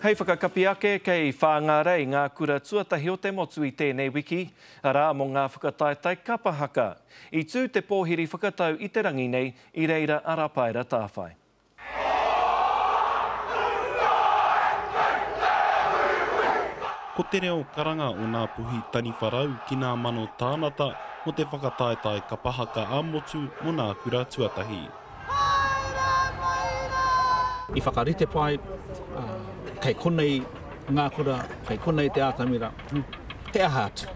Hei whakakapi ake, kei Whāngārei ngā kura tuatahi o te motu i tēnei wiki, arā, mō ngā whakataetae kapa haka. I tū te pōhiri whakatau i te rangi nei, i reira a Rapaera Tāwhai. Ko te reo karanga o Nā Puhi Taniwharau ki nā mano tānata mō te whakataetae kapa haka ā-motu mō nā kura tuatahi. Haere mai rā! I whakarite pai, kei konei ngā kura, kei konei te atamira, he aha atu?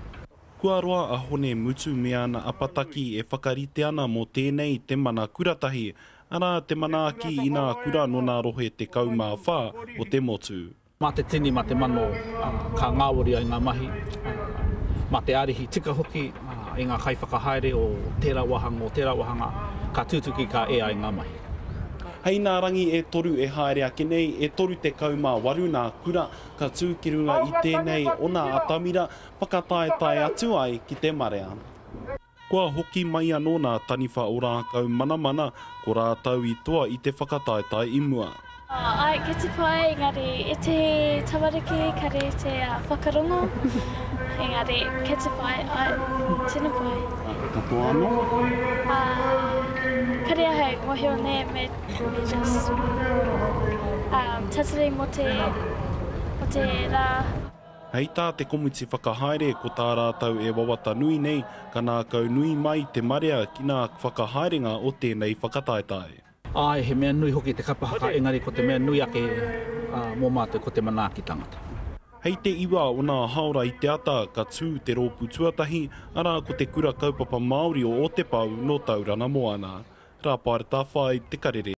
Kua roa a Hone Mutu me ana apataki e whakarite ana mō tēnei te mana kuratahi, arā, te manaaki i nā kura nō nā rohe 14 o te motu. Mā te tini, mā te mano ka ngāwari ai ngā mahi, mā te ārihi tika hoki i ngā kaiwhakahaere o tērā wāhanga, o tērā wāhanga, ka tutuki, ka ea ai ngā mahi. Hei nā rangi e toru e haere ake nei, e 38 nā kura ka tū ki runga i tēnei o nā atamira whakataetae atu ai ki te marea. Kua hoki mai anō nā taniwha o Rākau Manamana, ko rātou i toa i te whakataetae i mua. Āe, kei te pai, engari ētehi tamariki kare i te whakarongo, engari kei te pai, āe, tino pai. Katoa anō? Kare ahau i mōhio nē, me just tatari mō te rā. Hei tā te komiti whakahaere ko tā rātou e wawata nui nei, ka nākau nui mai te marea ki nā whakahaerenga o tēnei whakataetae. Āe, he mea nui hoki te kapa haka engari ko te mea nui ake mō mātou ko te manaaki tangata. Hei te iwa o nā haora i te ata ka tū te rōpū tuatahi, arā ko te Kura Kaupapa Māori o Otepau nō Tauranga Moana. Rāpaera Tawhai, Te Karere.